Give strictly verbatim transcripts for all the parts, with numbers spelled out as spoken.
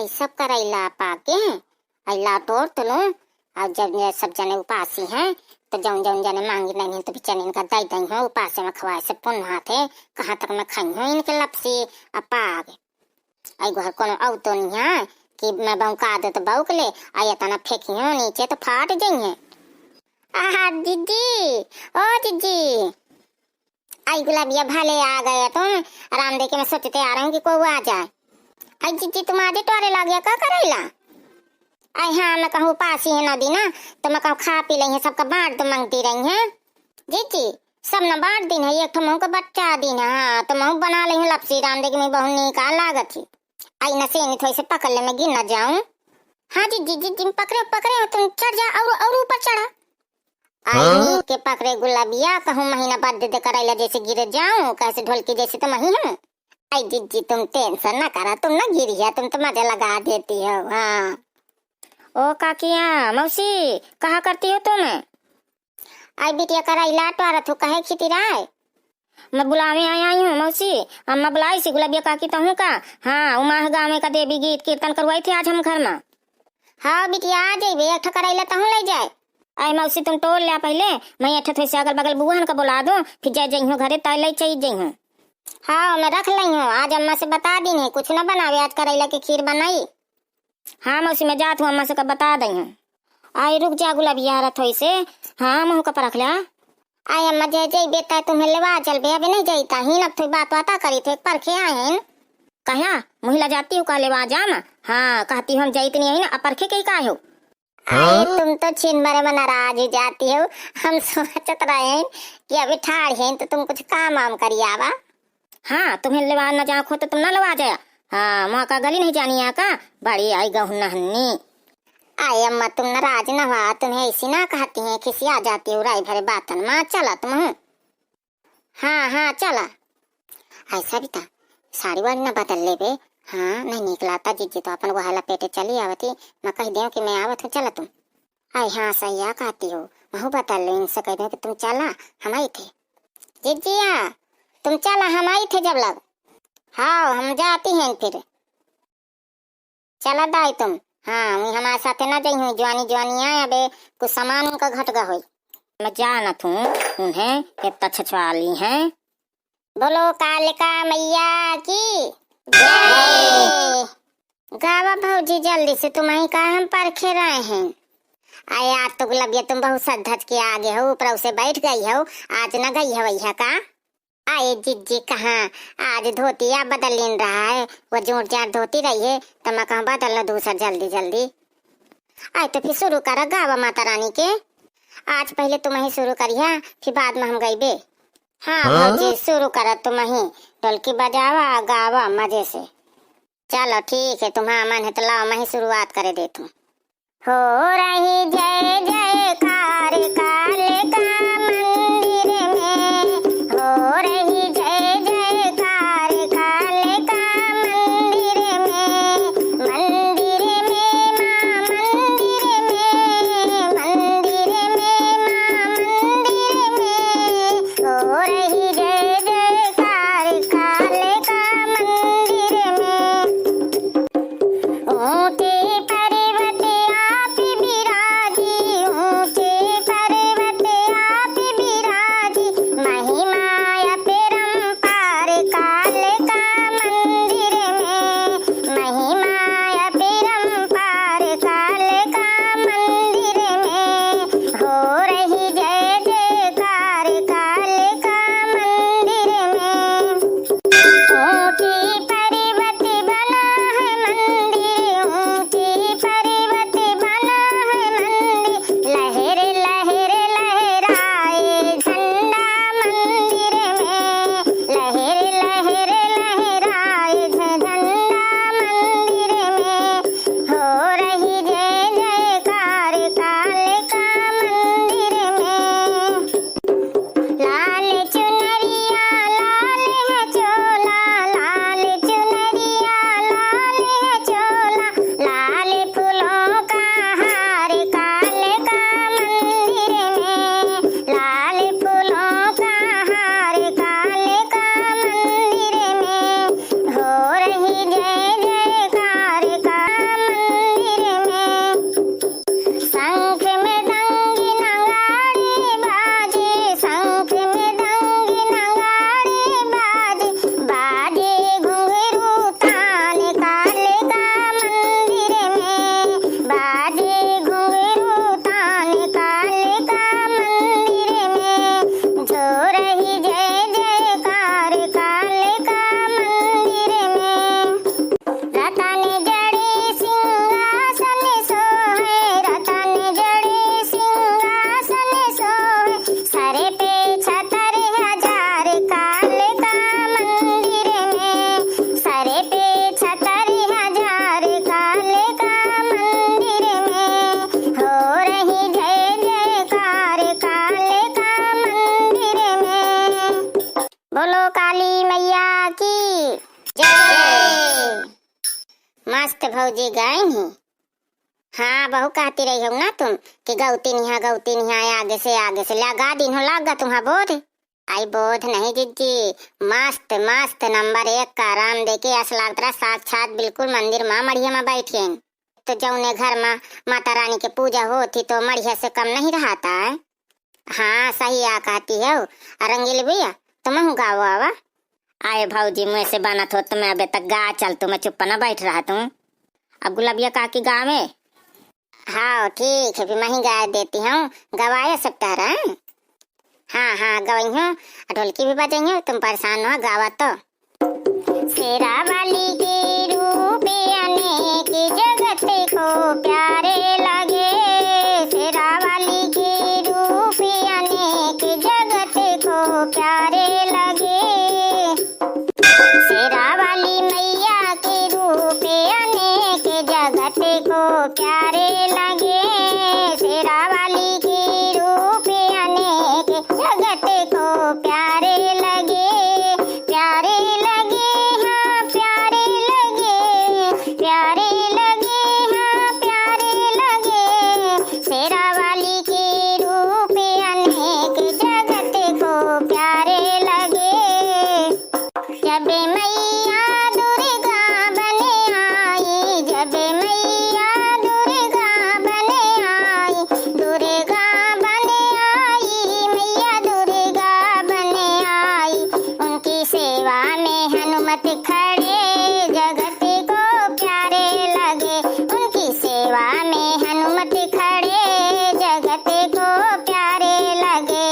ई सब करैला पाके, अइला तोर तुनु, अउर जब ये सब जने उपासी हैं, तो जौन जौन जने मांगी नहीं तो बिचनिन का दई दई हो, उपासे में खवाए से पुण्य हाथे, कहाँ तक में खाई हो इनके लपसी आ पाग। आई घर कोनो औ तो नहीं है कि मैं बौका दे तो बौक ले, आई इतना फेंकी हो नीचे तो फाट जइहे। आहा, जिज्जी, ओ जिज्जी। आई गुलाबिया, भले आ गए तुम। आराम दे के मैं सोचते आ रही हूँ कि को आ जाए। आई जिज्जी, तुम आजे टोरे लाग गया, का करैला? आई हाँ, मैं कहूँ उपासी है नदी ना, तो मैं कहूँ खा पी लेंगे, सबका बांट दो, मांगती रही है। जिज्जी, सब ना बांट दिन है, एक ठो महू का बच्चा दिन है, हाँ, तो महू बना लेंगे लपसी, राम दे के मैं बहुत नीक आ लागत ही। आई न से नहीं, थोड़ी से पकड़ ले, मैं गिर ना जाऊं। हाँ जिज्जी, जिज्जी, पकड़े, पकड़े हो तुम, चढ़ जा और, और ऊपर चढ़ा। आई हाँ? नीक के पकड़े गुलाबिया, कहूँ महीना बाद दे दे करैला जैसे गिर जाऊं, कैसे ढोलकी जैसे तो मही हूँ। आई जिज्जी, तुम tension ना करा, तुम ना गिरिया, तुम तो मजा लगा देती हो। हाँ। ओ काकिया, मौसी, कहा करती हो तुम? आई बिटिया, करैला टोरत हूँ, कहे खितिराए? मैं बुलावे आई, आई हूँ मौसी, अम्मा बुलाई सी गुलाबिया काकी तहूँ का। हाँ, उमा गाँव में का देवी गीत कीर्तन करवाई थी आज हम घर में। हाँ बिटिया, आ जइबे, एक ठो करैला तहूँ ले जाए। आई मौसी, तुम टोर ल्या पहिले, मैं एक ठो थोड़ी से अगल बगल बुआन का बुला दूँ, फिर जाए जइहूँ घरे, ताई ले चली जइहूँ। हाँ, मैं रख लई हूँ, आज अम्मा से बता दीन है, कुछ न बनावे, आज करैला के खीर बनाई। हाँ मौसी, मैं जात हूँ, अम्मा से का बता दई हूँ। आई रुक जा गुलाबिया, रथ होई से। हाँ, महू का परख ल्या। आई अम्मा, जय जय बेटा, तुम्हें लेवा चल बे, अबे नहीं जाइता ही, अब थोड़ी बात बाता करी थे, परखे आए हैं। कहा, मुही ला जाती हो का लेवा जाम? हाँ, कहती हो हम जाइत नहीं है ना, अब परखे के का हो? अरे, हाँ? तुम तो छिन भरे में नाराज हो जाती हो। हम सोचत रहे हैं कि अभी ठाड़ हैं तो तुम कुछ काम वाम करी आवा। हाँ, तुम्हें लेवा न जाओ खो तो तुम ना लेवा जाया। हाँ, मौका गली नहीं जानी आ का? बड़ी आई गहू नहन्नी। आई अम्मा, तुम नाराज न हुआ, तुम्हें ऐसी ना कहती हैं, खिसिया जाती हो राई भरे बातन में। चला तुम। हाँ, हाँ, चला। आई सबिता, साड़ी वाड़ी ना बदल लेबे। हाँ, नहीं निकलाता जिज्जी तो अपन वह लपेटे चली आवती। मैं कह देव कि मैं आवत हूँ, चला तुम। आई हाँ, सहिया कहती हो, महू बदल ले, इनसे कह देव कि तुम चला, हम आई थे। जिज्जिया, तुम चला, हम आई थे जब लग। हाँ, हम जाती हैं फिर। चला दाई तुम। हाँ, उई हमारे साथे ना जइहूँ, जवानी जवानी आए, अबे कुछ सामान उनका घट गा होई। मैं जानत हूँ उन्हें, कितना छछवाली हैं। बोलो कालिका मैया की जय। गावा भौजी जल्दी से, तुम ही का हम परखे रहे हैं। आय आज तो गुलबिया तुम बहुत सज धज के आगे हो, ऊपर से बैठ गई हो, आज न गई हो वही का? आए जिज्जी कहाँ, आज धोतिया बदलिन रहा है, वो जोर जार धोती रही है, तो मैं कहूँ बदल लो दूसर जल्दी जल्दी। आए तो फिर शुरू करा गावा माता रानी के। आज पहले तुम ही शुरू करिया, फिर बाद में हम गईबे। हाँ हाँ? भौजी, शुरू करा तुम ही, ढोलकी बजावा, गावा मजे से। चलो ठीक है, तुम्हारा मन है तो लाओ, मैं ही शुरुआत करे देत हूँ। हो रही जय जयकार कालिका मंदिर में, हो रही जय जयकार कालिका मंदिर में, मंदिर में माँ मंदिर में, मंदिर में माँ मंदिर में, हो रही जय जयकार कालिका मंदिर में। ऊंचे पर्वत आप विराजी, ऊंचे जी गइन ही। हाँ, बहु कहती रही हो ना तुम कि गौती निहा, गौती निहा, आगे से, आगे से लगा दिन हो, लाग गा तुम्हा बोध। आई बोध नहीं जिज्जी, मस्त, मस्त, नंबर एक का आराम देके अस लागत रहा साक्षात बिल्कुल मंदिर मा मढ़िया मा बैठियन। तो जौने घर मा माता रानी के पूजा होत ही तो मढ़िया से कम नहीं रहता है। हाँ, सही आ कहती है। आ रंगील भैया, तुमहू गाओ आवा। आए भौजी, मुँह से बनत हो तुम्हें अबे तक गा चल, तुम्हें चुप्पा ना बैठ रहा तुम। अब गुलाबिया काकी गावे। हाँ, ठीक है, फिर मैं ही गा देती हूँ। गवाए सब टहरा, हैं? हाँ, हाँ, गवइहो, आ ढोलकी भी बजइहो, तुम परेशान न हो, गावा तो। शेरा वाली के रूप अनेक जगत को प्यारे लगे, शेरा वाली के रूप अनेक जगत को प्यारे लगे। शेरा वाली मैया के रूप अनेक जगत को प्यारे लगे, शेरा वाली के रूप अनेक जगत को प्यारे लगे, प्यारे लगे, हाँ, प्यारे लगे, प्यारे लगे, हाँ, प्यारे लगे। शेरा वाली के रूप अनेक जगत को प्यारे लगे। जब मैया दुर्गा बन आई, जब मैया दुर्गा बन आई, दुर्गा बन आई, मैया दुर्गा बन आई, उनकी सेवा में हनुमत खड़े जगत को प्यारे लगे, उनकी सेवा में हनुमत खड़े जगत को प्यारे लगे।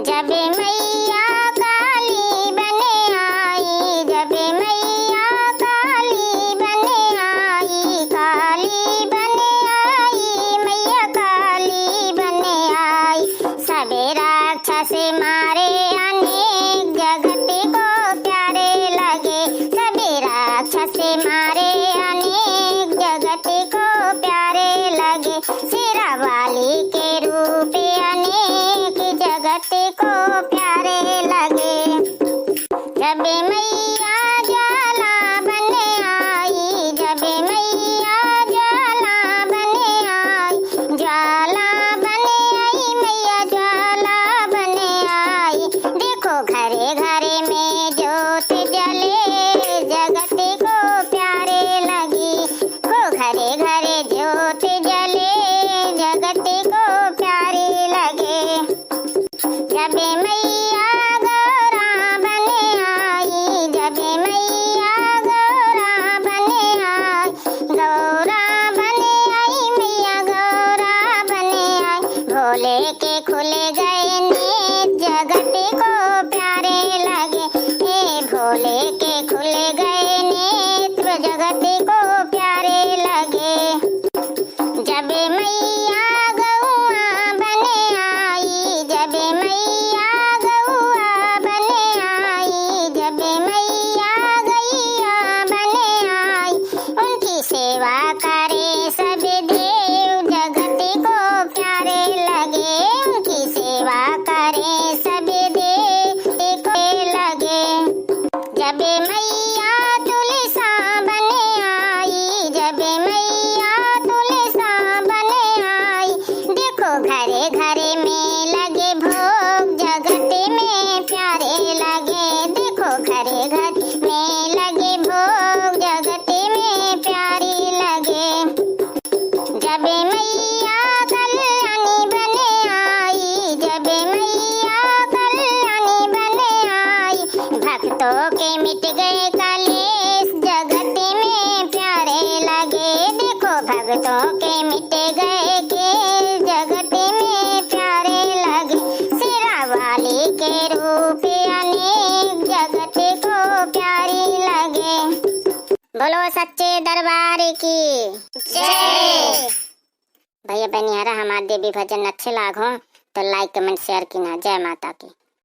जब मैया काली बन आई, जब मैया काली बन आई, काली बन आई, मैया काली बन आई, सबे राक्षस मारे अनेक जगत को प्यारे लगे, सबे राक्षस मारे अनेक जगत को प्यारे लगे। शेरा वाली के रूप अनेक जगत को प्यारे लगे। जब मैया ज्वाला बन आई, जब मैया ज्वाला बन आई, ज्वाला बन आई, मैया ज्वाला बन आई। देखो घरे घरे में जोत जले, जगत को प्यारे लगी। हो घरे घरे जोत जले, जगत को प्यारे लगे। जब मैया गौरा बन आई, जब मैया गौरा बन आई, गौरा बन आई, मैया गौरा बन आई। भोले के खुल गए नेत्र, जगत को प्यारे लगे। ए भोले के खुल गए नेत्र, जगत को प्यारे लगे। जब मैया गौआ बन आई, जब मैया गौआ बन आई, जब मैया गैया बन आई, उनकी सेवा करे सब देव, जगत को प्यारे लगे। उनकी सेवा करे सब देव को लगे। जब मैया तुलसा बन आई, जब मैया तुलसा बन आई, देखो घरे घरे में लगे भोग, जगत में प्यारे लगे। देखो घरे घर में लगे भोग, जगत में प्यारे लगे। जब मैया कल्याणी बन आई, जब मैया कल्याणी बन आई, भक्तों के मिट गए कलेश, जगत में प्यारे लगे। देखो भक्तों के मिट गए कलेश, जगत में प्यारे लगे। शेरा वाली के रूप अनेक, जगत को प्यारे लगे। बोलो सच्चे दरबार की जय। भैया बहनियारा, हमार देवी भजन अच्छे लाग हो तो like, comment, share कीन्हा। जय माता की।